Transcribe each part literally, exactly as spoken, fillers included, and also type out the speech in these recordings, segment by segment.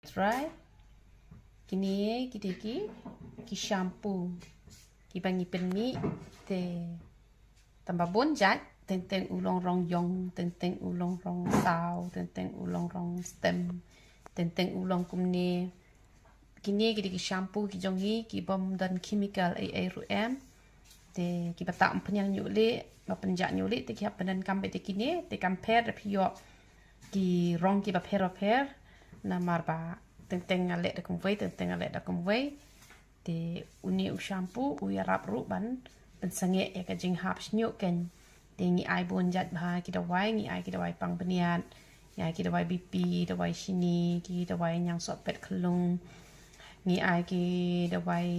Try. Kine ki dei ki, ki shampoo kiba ngi pynmih te tang ba bun jait, teng teng u long rong ïong, teng teng u long rong saw, teng teng u long rong stem, teng teng u long kumne. Kine ki dei ki shampoo ki jong ngi ki bym don chemical ei ei ruh em. Te kiba tah umphniang ñiuh lieh, ba pynjah ñiuh lieh, te ki hap pyndonkam beit te kine, te kam pher da phi ïoh ki rong kiba pher ba pher. Namar ba teng teng nga leh da kumwei, teng teng nga leh da kumwei. Te une u shampoo u ïarap ruh ban pynsangeh ïa ka jinghap shñiuh kein. Te ngi ai bun jait bha ki dawai, ngi ai ki dawai pang bniat, ngi ai ki dawai B P, dawai shini, ki dawai ñiangsohpet khyllung, ngi ai ki dawai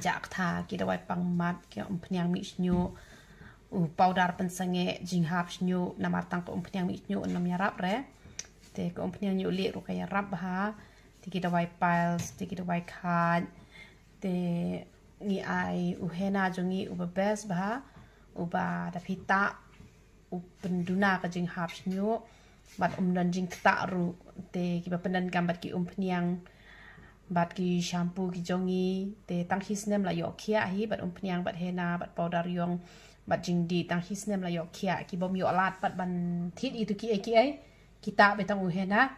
jah ktha, ki dawai pang mat, ki umphniang mih shñiuh, u powder pynsangeh jinghap shñiuh, namar tang ka umphniang mih shñiuh ym ïarap re. Te ka umphniang ñiuh lieh ruh ka ïarap bha. Te ki dawai piles, te ki dawai khaj. Te ngi ai u henna jong ngi uba best bha, uba da phi tah u pynduna ka jinghap shñiuh, bad um don jingktah ruh. Te kiba pyndonkam bad ki umphniang bad ki shampoo ki jong ngi, te tang shi snem la ïoh khiah hi, bad umphniang bad henna bad powder ïong bad jingdih, tang shi snem la ïoh khiah. Ki bym ïoh lad pat ban thied ïa itu kiei kiei, ki tah beit tang u henna.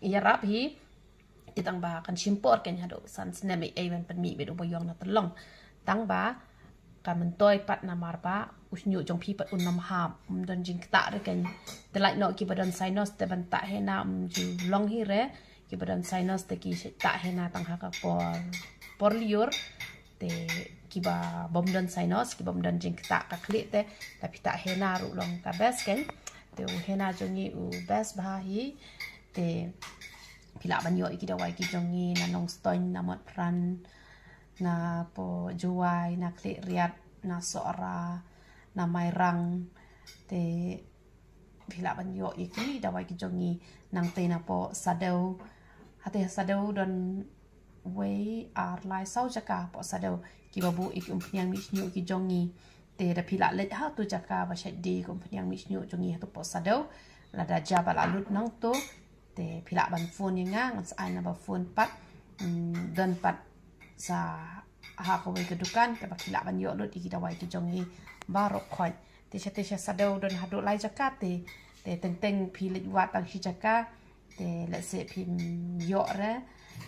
Ïarap hi. Te tang ba kan shim por kein haduh san snem ei ei ban pynmih beit uba ïong na tyllong. Tang ba ka myntoi pat namar ba u shñiuh jong phi pat un ym hap, um don jingktah re kein. Te lait noh kiba don sinus te ban tah henna ym ju long hi re. Kiba don sinus te ki tah henna tang ha ka por, por lyiur. Te kiba bym don sinus, kiba bym don jingktah ka khlieh te, da phi tah henna ruh long ka best kein. Te u henna jong ngi u best bha hi. Te phi lah ban ïoh ïa ki dawai ki jong ngi na Nongstoiñ, na Motphran, na poh Jowai, na Khliehriat, na Sohra, na Mairang. Te phi lah ban ïoh ïa ki dawai ki jong ngi nangtei na poh Saddew. Hate Saddew don wei, ar, lai, saw jaka poh Saddew kiba buh ïa ki umphniang mih shñiuh ki jong ngi. Te da phi lah leit ha utu jaka ba shait die ka umphniang mih shñiuh jong ngi ha utu poh Saddew. Lada jia ba la lut nangtu, te phi lah ban phone ïa nga, ngan sa ai number phone pat. Hmm, don pat sa ha kawei ka dukan kaba phi lah ban ïoh lut ïa ki dawai ki jong ngi baroh khoit. Te sha, te sha Saddew don haduh lai jaka te. Te teng teng phi leit wad tang shi jaka. Te lehse phim ïoh re,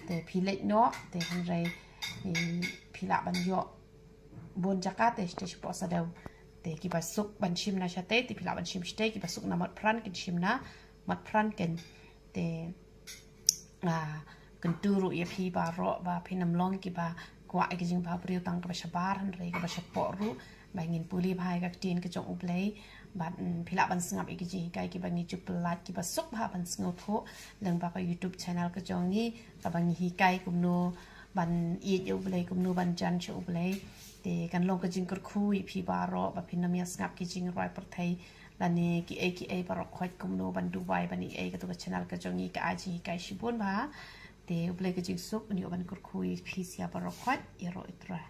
te phi leit noh, te hynrei, eh, phi lah ban ïoh bun jaka te shatei shapoh Saddew. Te kiba suk ban shim na shatei te phi lah ban shim shatei, kiba suk na Motphran kin shim na Motphran kein. Te, ah, kyntu ruh ïa phi baroh ba phin ym long kiba kwah ïa ka jingbhabriew tang kaba shabar, hynrei kaba shapoh ruh, ba ngin pule bha ïa ka ktien ka jong U Blei. Bad, mm, phi lah ban sngap ïa ki jinghikai kiba ngi ju pyllait, kiba suk bha ban sngewthuh lyngba ka YouTube channel ka jong ngi, kaba ngi hikai kumno ban ïeit ïa U Blei, kumno ban jan sha U Blei. Te kan long ka jingkyrkhu ïa phi baroh ba phin ym ïa sngap ki jingrwai pyrthei lane kiei kiei baroh khoit kumno ban duwai ban ïeit ïa katu ka channel ka jong ngi, ka ai jinghikai shibun bha. Te U Blei ka jingsuk un ïoh ban kyrkhu ïa phi sha baroh khoit. Ïaroh, ïa U Trai.